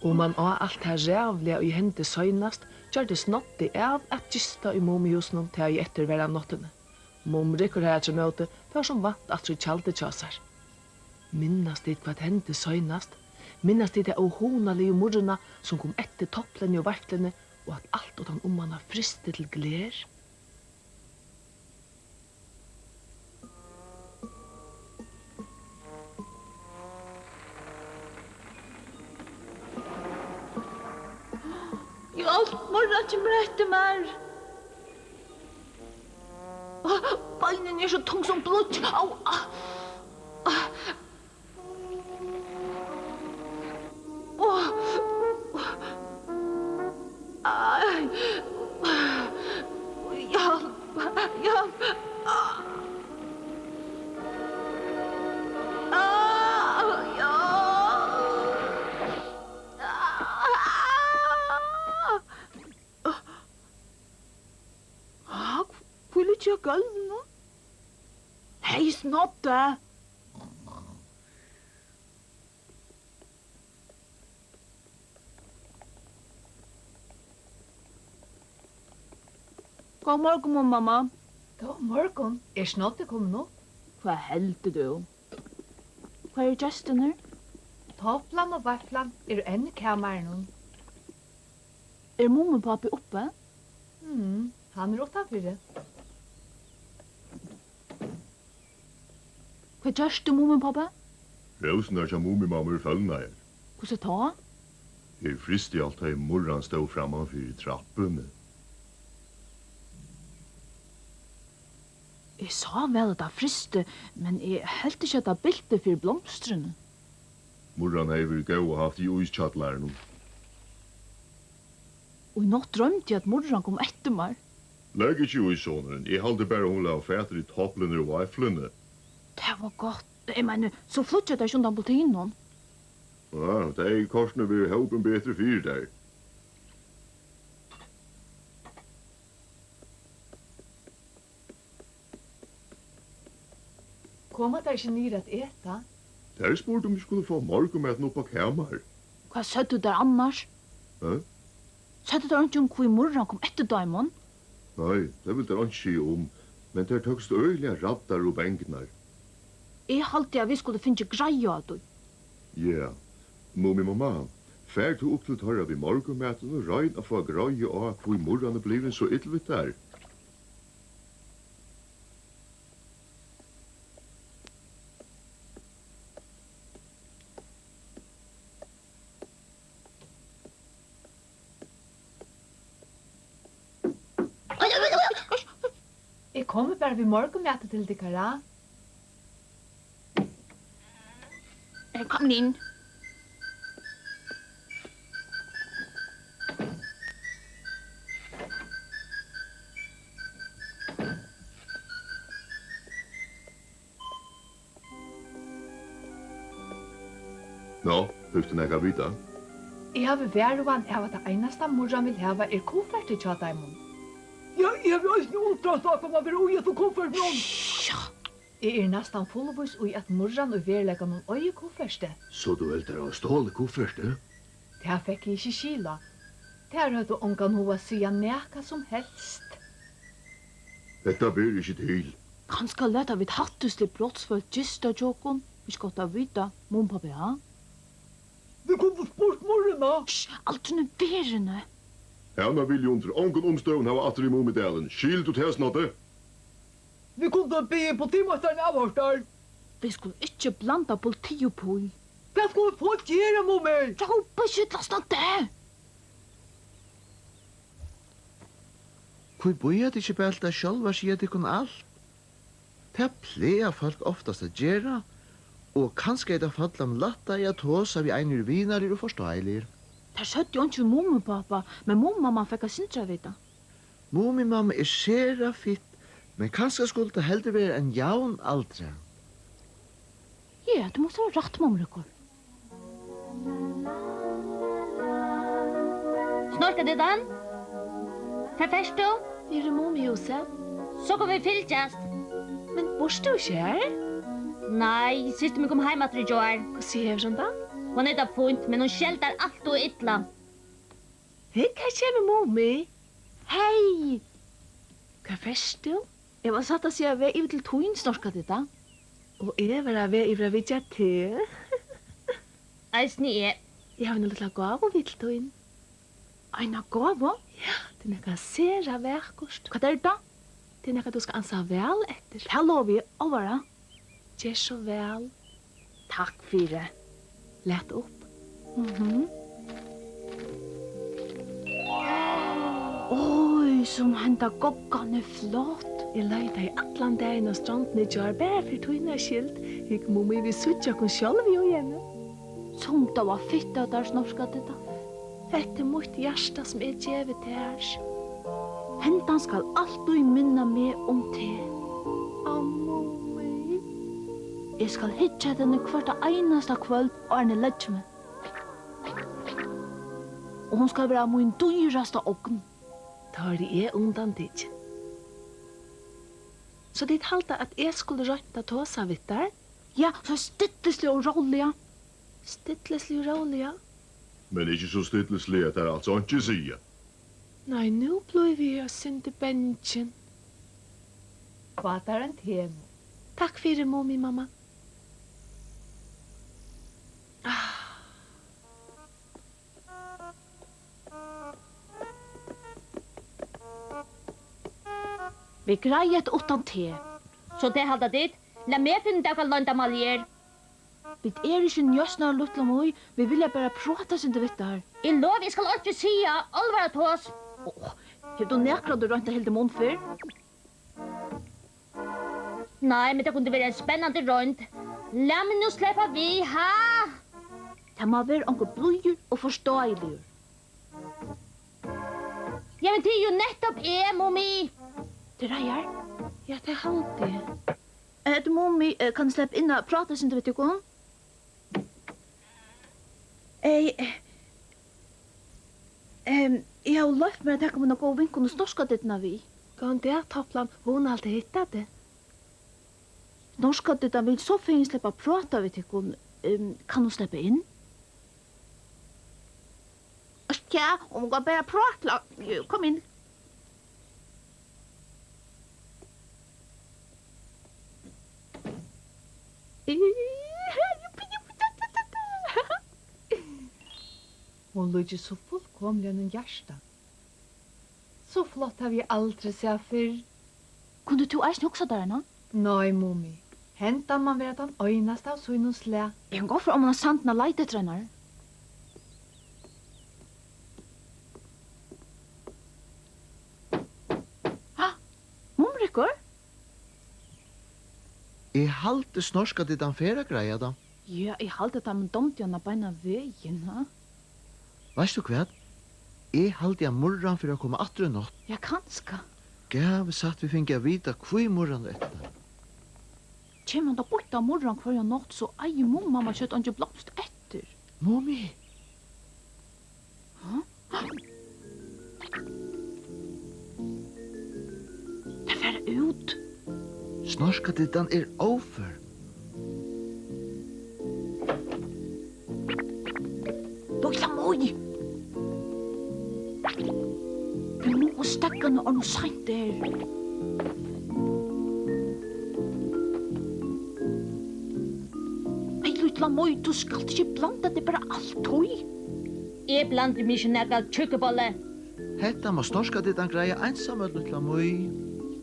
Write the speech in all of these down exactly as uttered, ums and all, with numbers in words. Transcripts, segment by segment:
Um hann á alt tað ræðuliga, ið hendi seinast, gjørdi snoddið av at gista í Mumihúsinum tað, ið eftir var av náttini. Mumrikur, harafturímóti, fór sum vant aftur í tjaldið hjá sær. Minnast tit, hvat hendi seinast? Minnast tit ta óhugnaligu murruna, sum kom eftir Topplini og Veifluni, og at alt uttan um hana frysti til gler? Hjálp, Murran kemur eftir mær. Á, beinini eru so tung sum blýggj. Au, á. Á. Á. Ai. Hjálp, hjálp. Á. Á, hjálp. Á. Á, hví liggi eg á gólvinum? Hey, Snoddi! Góðan morgun, Mumimamma. Góðan morgun. Er Snoddi komin upp? Hvat heldur tú? Hvar eru gestirnir? Toplan og Veiflan eru enn í kamarinum. Er Mumipápi uppi? Mm, hann er uttanfyri. Hvat gert tú, Mumipápi? Rósurnar hjá Mumimammu eru følnaðar. Hvussu tá? Eg frysti alt, tá ið Murran stóð framman fyri trappuni. Eg sá væl, at tað frysti, men eg helt ikki, at tað bylti fyri blomstrini. Murran hevði verið góð at havt í ískjallaranum. Og í nátt droymdi eg, at Murran kom eftir mær. Legg ikki í, sonurin. Eg haldi bara, hon lá fatur í Toplini og Veifluni. Tað var gott. Eg meini, so flýggja tær ikki undan politinum. Ja, tað hevði kortini verið hópin betri fyri tær. Koma tær ikki niður at eta? Tær spurdu, um vit skuldu fáa morgunmatin upp á kamar. Hvat søgdu tær annars? Hæ? Søgdu tær einki um, hví Murran kom eftir teimum? Nei, tað vildu tær einki siga um, men tær tókust øgiliga ræddar og bangnar. Eg haldi, at vit skuldu fingið greiðu á tí. Ja. Mumimamma, far tú upp til teirra við morgunmatin og royn at fáa greiðu á, hví Murran er blivin so ill við tær. Eg komi bara við morgunmati til tykkara. Eh, kom inn. Nú, fekst tú nakað at vita? Eg havi varhugan av, at tað einasta, Murran vil hava, er kuffertið hjá teimum. Ja, eg havi eisini undrast, at hann má vera í hesum kuffertinum. Eg eri næstan fullvís í, at Murran í veruleikanum eigur kuffertið. So tú heldur, hann hevur stolið kuffertið? Tað fekk eg ikki skil á. Tær høvdu ongan hug at siga nakað sum helst. Hetta ber ikki til. Kanska lata vit hættislig brotsfólk gista hjá okkum. Ikki gott at vita, Mumipápi, ha? Vit kundu spurt Murruna. Hysj, aldrin í verðini. Hana vil eg undir ongum umstøðum hava aftur í Mumidalin. Skilur tú tað, Snoddi? Vit kundu biðið politimeistaran avhoyrt. Vit skulu ikki blanda politi upp í. Hvat skulu vit so gera, Mumi? Rópa ikki illa, Snoddi. Hví bíða tit ikki bara til tað sjálvar siga tykkum alt? Tað plaga fólk oftast at gera, og kanska er tað fallið um lættari at tosa við ein, ið er vinarligur og forståeligur. Tær søgdu einki við Mumipápa, men Mumimamma fekk eitt sindur at vita. Mumimamma er sera fitt, men kanska skuldi tað heldur verið ein javnaldra. Ja, tú mást hava rætt, Mumrikur. Snorkadiddan, hvar fert tú? Niður í Mumihúsið. So kunnu vit fylgjast. Men býrt tú ikki har? Nei, systir mín kom heim aftur í gjár. Hvussu hevur hon tað? Hon er tað fínt, men hon skeldar alt ov illa. Hygg, her kemur Mumi. Hey! Hvar fert tú? Eg var satt at siga á veg yvir til tín, Snorkadidda. Og eg var á veg yvir at vitja teg. Eisini eg. Eg havi eina lítla gávu við til tín. Eina gávu? Ja, tað er nakað sera vakurt. Hvat er tað? Tað er nakað, tú skal ansa væl eftir. Tað lovi eg, álvara. Ger so væl. Takk fyri. Lat upp. Mhm. Oj, sum henda goggan er flott. Eg leitaði allan dagin á strondini í gjár, bara fyri tína skyld. Hygg, Mumi, vit síggja okkum sjálv í henni. Sum tað var fitt av tær, Snorkadidda. Hetta er mítt hjarta, sum eg gevi tær. Hendan skal altíð minna meg um teg. Á, Mumi. Eg skal hyggja at henni hvørt einasta kvøld, áðrenn eg leggi meg. Og hon skal vera mín dýrasta ogn. Tá eri eg undantikin. So tit halda, at eg skuldi roynt at tosa við tær? Ja, so stillisliga og róliga. Stillisliga og róliga? Men ikki so stillisliga, at tær als einki siga. Nei, nú blívi eg eitt sindur bangin. Fá tær ein te, Mumi. Takk fyri, Mumimamma. Ah. Vit greiða hetta uttan te. So tað halda tit? Lat meg finna út av, hvat loyndarmálið er. Vit eru ikki njósnarar, Lítla Mý. Vit vilja bara práta eitt sindur við tær. Eg lovi, eg skal einki siga. Álvara tos. Áh, hevur tú nakrantíð roynt at hildið munn fyrr? Nei, men tað kundi verið ein spennandi roynd. Lat meg nú sleppa við, ha? Tað má vera onkur blíður og forståeligur. Ja, men tað er jú nettupp eg, Mumi. Tað reiðar. Ja, tað haldi eg. Eh, tú, Mumi, eh, kann eg sleppa inn at práta eitt sindur við tykkum? Ey, ehm, eg havi loyvt mær at taka mína góðu vinkonu Snorkadidduna við. Góðan dag, Toplan. Hugnaligt at hitta teg. Snorkadiddan vil so fegin sleppa at práta við tykkum. Ehm, kann hon sleppa inn? Tja, hon kann bara práta. Jú, kom inn. Hon líkist so fullkomiliga einum hjarta. So flott havi eg aldri sæð fyrr. Kundi tú eisini hugsað tær hana? Nei, Mumi. Hendan man vera tann einasta av sínum slag. Eg kann gott fara oman á sandin at leita eftir einari. Ha? Mumrikur? Eg haldi, Snorkadiddan fer at greiða tað. Ja, eg haldi, at teimum dámdi hana beinan vegin, ha? Veitst tú hvat? Eg haldi, at Murran fer at koma aftur í nátt. Ja, kanska. Gævi satt, vit fingu at vita, hví Murran er eftir teimum. Kemur hann tá býtt á Murran hvørja nátt, so eigur Mumimamma skjótt eingin blomst eftir. Mumi! Ha? Tær fara út. Snorkadiddan er ófør. Lítla Mý! Vit mugu steðga nú, áðrenn ov seint er. Hey, Lítla Mý, tú skalt ikki blanda teg bara altíð. Eg blandi meg ikki í nakað, tjúkkubolli. Hetta má Snorkadiddan greiða einsamøll, Lítla Mý.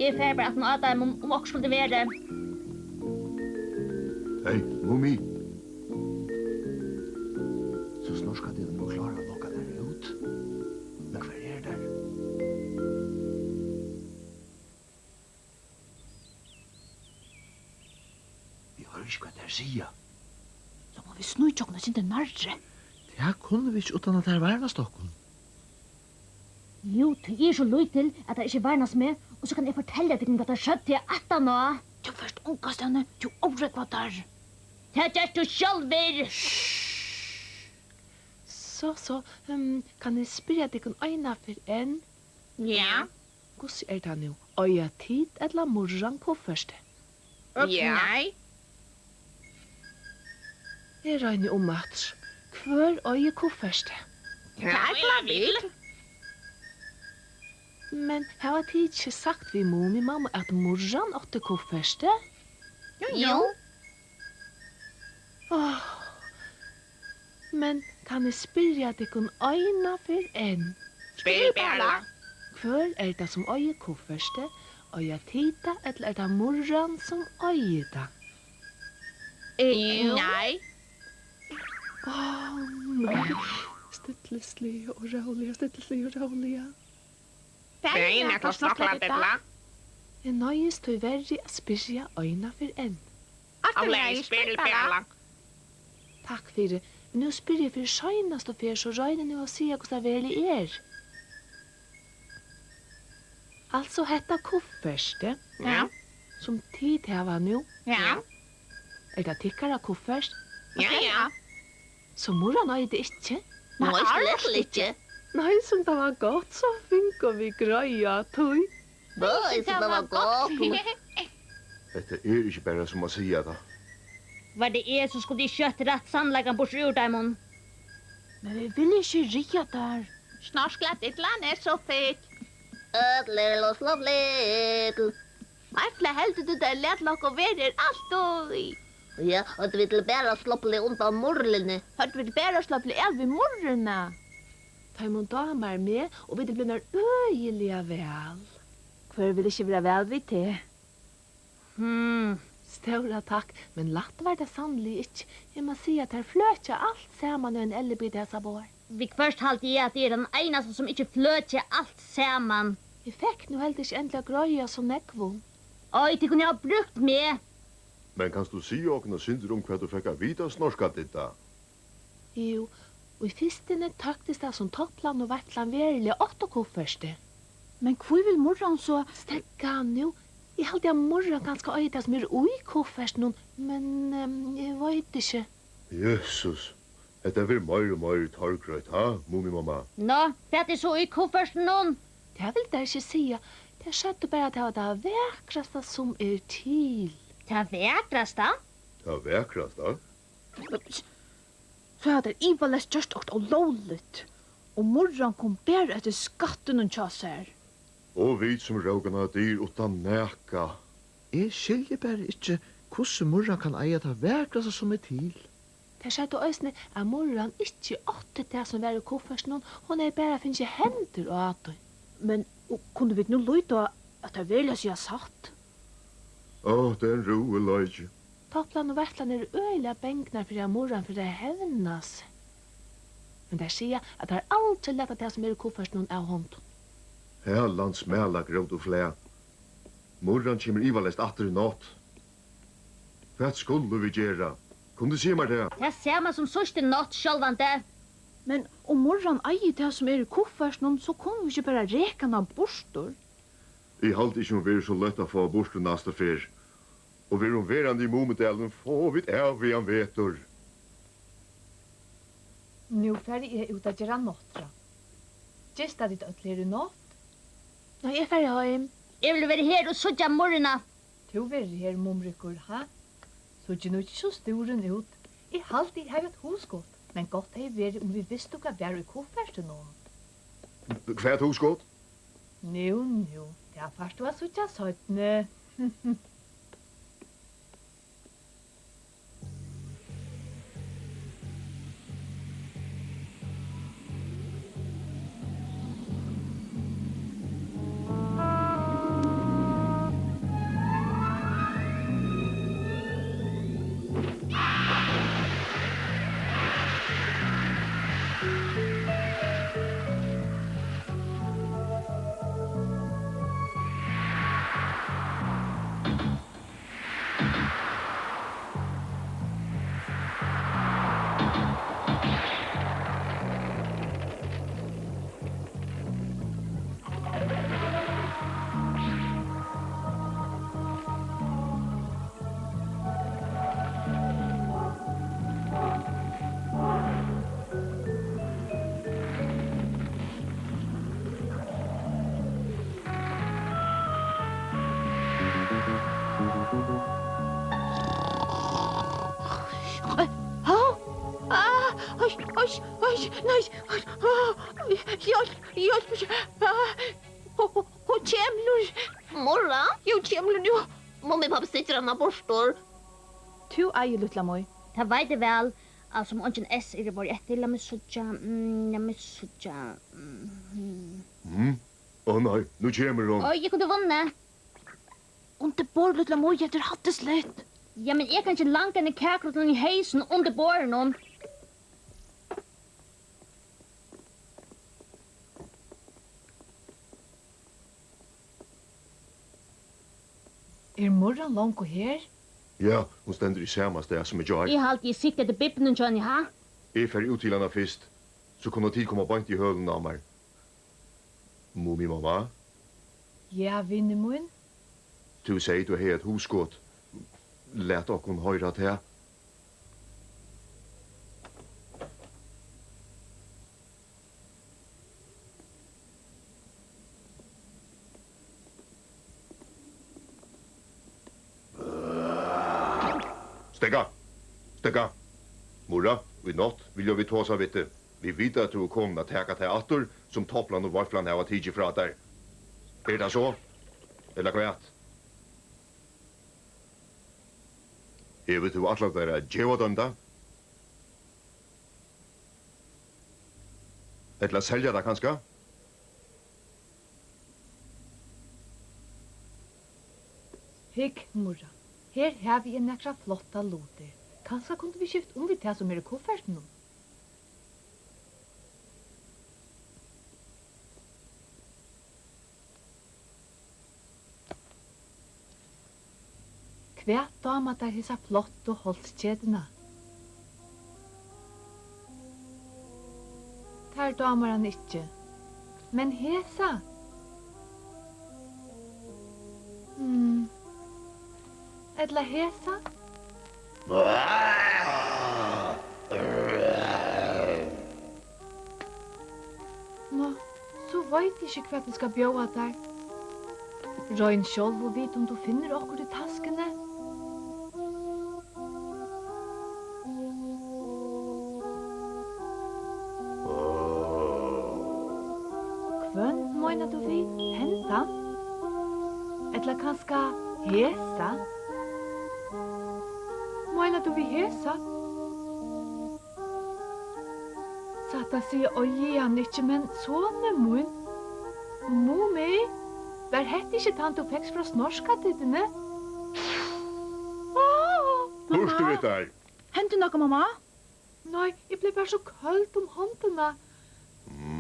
Eg fari bara aftan á teimum, um okkurt skuldi verið. Hey, Mumi. So Snorkadiddan er klár at lokka tær út. Men hvar eru tær? Eg hoyri ikki, hvat tær siga. So mugu vit sníkja okkum eitt sindur nærri. Tað kunnu vit ikki, uttan at tær varnast okkum. Jú, tí eg eri so lítil, at tær ikki varnast meg, og so kann eg fortelja tykkum, hvat tær søgdu aftaná. Tú fert ongastaðni, tú órógvar tær. Tað gert tú sjálvur. Shh. So, so, ehm, kann eg spyrja tykkum eina ferð enn? Ja. Hvussu er tað nú? Eiga tit ella Murran kuffertið? Øgna. Ja. Eg royni umaftur. Hvør eigur kuffertið? Tað er bara vit. Men hava tit ikki sagt við Mumimammu, at Murran átti kuffertið? Jú, jú. Áh, men kann eg spyrja tykkum eina ferð enn? Spyr bara. Hvør er tað, sum eigur kuffertið? Eiga tit tað, ella er tað Murran, sum eigur tað? Eh, jú. Nei. Áh, nei. Stillisliga og róliga, stillisliga og róliga. Far í nakrar snokklar, Didda. Eg noyðist tíverri at spyrja eina ferð enn. Alt í lagi, spyr bara. Takk fyri. Men nú spyrji eg fyri seinastu ferð, so roynið nú at siga, hvussu tað veruliga er. Altso, hetta kuffertið, ja, sum tit hava nú, ja, er tað tykkara kuffert? Ja, ja. So Murran eigur tað ikki? Nei, slett ikki. Nei, sum tað var gott, so fingu vit greiða á tí. Nei, sum tað var gott. Hetta er ikki bara sum at siga tað. Var tað eg, so skuldi eg skjótt rætt sannleikan burtur úr teimum. Men vit vilja ikki ræða tær. Snorkladillan er so feit. Øll eru lóg slopp lítil. Varfla heldur tú tær lata okkum vera her altíð? Ja, høvdu vit bara sloppið undan Murruni. Høvdu vit bara sloppið av við Murruna. Teimum dámar meg, og vit eru blivnar øgiliga væl. Hvør vil ikki vera væl við teg? Hmm. Stóra takk, men lætt var tað sanniliga ikki. Eg má siga, at tær fløkja alt saman í ein ellibita hesa báðar. Viðhvørt haldi eg, at eg eri tann einasta, sum ikki fløki alt saman. Eg fekk nú heldur ikki endiliga greiða so nógv um. Oj, tit kunnu hava brúkt meg. Men kanst tú siga okkum eitt sindur um, hvat tú fekk at vita, Snorkadidda? Jú, í fyrstuni tóktist tað, sum Toplan og Veitlan veruliga áttu kuffertið. Men hví vil Murran so... Steðga nú. Eg haldi, at Murran kanska eigur tað, sum er í kuffertinum, men, ehm, eg veit ikki. Jesus, hetta verður meir og meir torgreitt, ha, Mumimamma? Nå, hvat er so í kuffertinum? Tað vildu tær ikki siga. Tær søgdu bara, at tað var tað vakrasta, sum er til. Tað vakrasta? Tað vakrasta? So hava tær ivaleyst gjørt okkurt ólógligt, og Murran kom bara eftir skattinum hjá sær. Og vit sum róka hana dyr uttan nakað. Eg skilji bara ikki, hvussu Murran kann eiga tað vakrasta, sum er til. Tær søgdu eisini, at Murran ikki átti tað, sum var í kuffertinum, hon hevði bara fingið hendur á tí. Men, og kunnu vit nú líta á, at tær veruliga siga satt? Áh, tað er ein rúgvuleiki. Toplan og Veitlan eru øgiliga bangnar fyri, at Murran fer at hevna seg. Men tær siga, at tær aldri lata tað, sum er í kuffertinum, av hondum. Halans mala grót og flæ. Murran kemur ivaleyst aftur í nátt. Hvat skulu vit gera? Kunnu tit siga mær tað? Tað sama sum síðstu nátt, sjálvandi. Men um Murran eigur tað, sum er í kuffertinum, so kunnu vit ikki bara reka hana burtur. Eg haldi ikki, hon verður so løtt at fáa burtur næstu ferð. Og verður hon verandi í Mumidalinum, fáa vit ævigan vetur. Nú fari eg út at gera nátturða. Gista tit øll her í nátt? Nei, eg fari heim. Eg vil vera her og síggja Murruna. Tú verður her, Mumrikur, ha? Síggir nú ikki so stúrin út. Eg haldi, eg havi eitt hugskot, men gott hevði verið, um vit vistu, hvat var í kuffertinum. Hvat hugskot? Nú, nú, tað fært tú at síggja seinni. Oj, oj, nei, oj, á, hjálp, hjálp, á, hon, hon, hon kemur. Murra? Jú, kemur hon nú. Mummi, pápi stikkir hana burtur. Tú eigur, lítla Mý. Tað veit eg væl, at sum eingin S eru borið eftir, lat meg síggja, mm, lat meg síggja, mm. Mm. Ó nei, nú kemur hon. Oj, eg kundi vunnið. Undir borð, lítla Mý, hetta er hættisligt. Ja, men eg kann ikki langa eina kaku til ein í heysin undir borðinum. Er Murran longu her? Ja, hon stendur í sama stað sum í gjár. Eg haldi, eg sikti eftir bibbunum hjá henni, ha? Eg fari út til hana fyrst, so kunnu tit koma beint í hølini á mær. Mumimamma? Ja, vinur mín? Tú segði, tú hevði eitt hugskot. Lat okkum hoyra tað. Steðga! Steðga! Murra, í nátt vilja vit tosa við teg. Vit vita, at tú ert komin at taka tað aftur, sum Toplan og Veiflan hava tikið frá tær. Er tað so? Ella hvat? Hevur tú ætlað tær at geva teimum tað? Ella selja tað kanska? Hygg, Murra, her havi eg nakrar flottar lutir. Kanska kundu vit skift um við tað, sum er í kuffertinum? Hvat dámar tær hesa flottu hálsketuna? Tær dámar hana ikki. Men hesa? Hmm. Ella hesa? Nå, so veit eg ikki, hvat eg skal bjóða tær. Royn sjálv og vit, um tú finnur okkurt í taskuni. Hvønn meinar tú við? Hendan? Ella kanska hesa? Meinar tú við hesa? Satt at siga eigi eg hann ikki, men sonur mín, Mumi, var hetta ikki tann, tú fekst frá Snorkadittuni? Burtur við tær! Hendi nakað, mamma? Nei, eg bleiv bara so køld um hondina. Mm.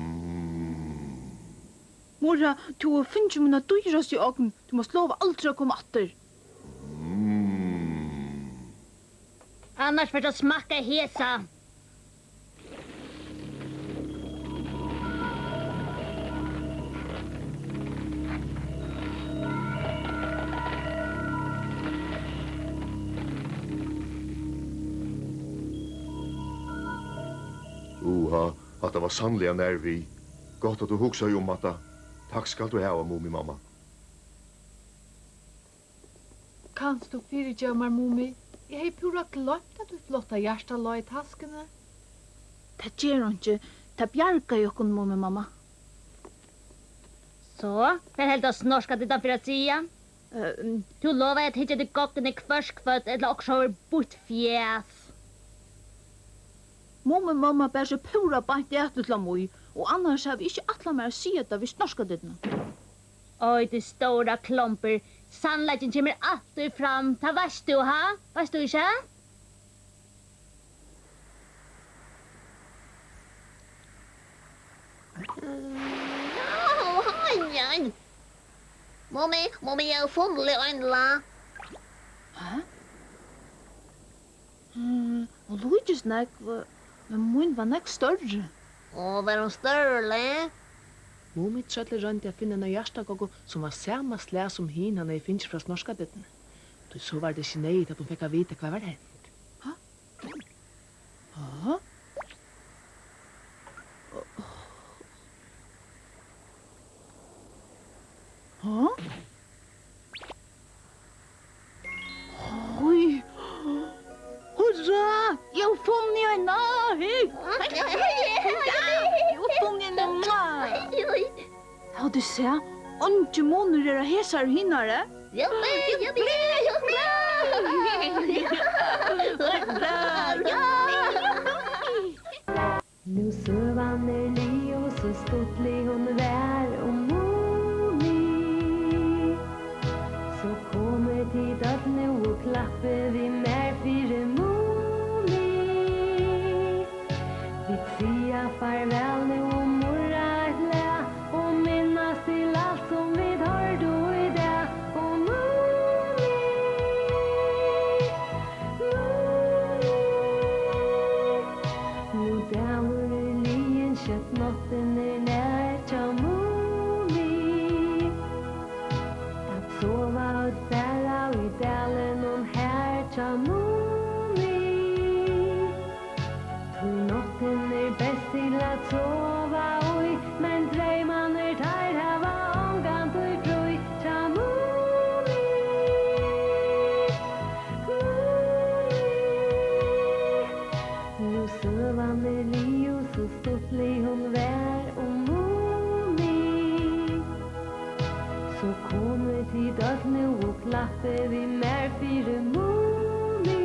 Murra, tú hevur fingið mína dýrastu ogn. Tú mást lova aldri at koma aftur. Mm. Annars fert tú at smakka hesa. Uha, hatta var sanniliga nær við. Gott, at tú hugsaði um hatta. Takk skalt tú hava, Mumimamma. Kanst tú fyrigeva mær, Mumi? Eg hevði púra gloymt, at títt flotta hjarta lá í taskuni. Tað ger einki. Tað bjargaði okkum, Mumimamma. So, hvat heldur tú, Snorkadittan fer at siga? Ehm. Tú lovaði at hyggja eftir gogni hvørt kvøld, ella okkurt sovorðið býtt fjas. Mumimamma bar seg púra beint at, lítla Mý, og annars havi eg ikki ætlað mær at siga tað við Snorkadittuna. Oj, tú stóra klombur. Sannleikin kemur altíð fram, tað veitst tú, ha? Veitst tú ikki? Nú, hoi, hoi. Mumi, Mumi, eg havi funnið ein la. Ha? Mm, hon líkist nógv, men mín var nógv størri. Á, var hon størri? Mumitrøllið royndi at finna eina hjartagoggu, sum var sama slag sum hin, hann hevði fingið frá Snorkadittuni. Tí so var tað ikki neyðugt, at hon fekk at vita, hvat var hent. Ha? Ha? Ha? Oj. Hurra! Eg havi funnið eina! Hey, hey, Hurra! Eg uppfunnin. Hava tit sæð? Eingin munur er á hesari og hinari. Nú søgan er liðug, so stuttlig hon var um Mumi. So komið tit øll nú og klappið við mær fyri Mumi. Vit siga farvæl nú og murra eitt lag og minnast til alt sum vit hoyrdu í dag. Og Mumi, Mumi, nú dagur er liðin, skjótt náttin er nær hjá Mumi. At sova øll bara í dalinum har hjá Mumi. Tí náttin er best til at sova í, men dreymarnir, teir hava ongantíð frí hjá Mumi. Mumi. Nú søgan er liðug, so stuttlig hon var um Mumi. So komið tit øll nú og klappið við mær fyri Mumi.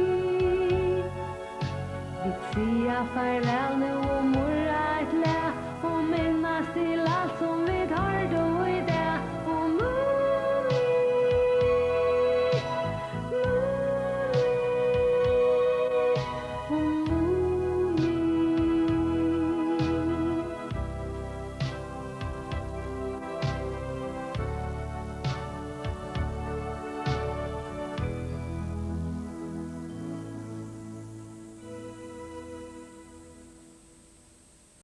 Vit siga farvæl nú og murra eitt lag og minnast til alt sum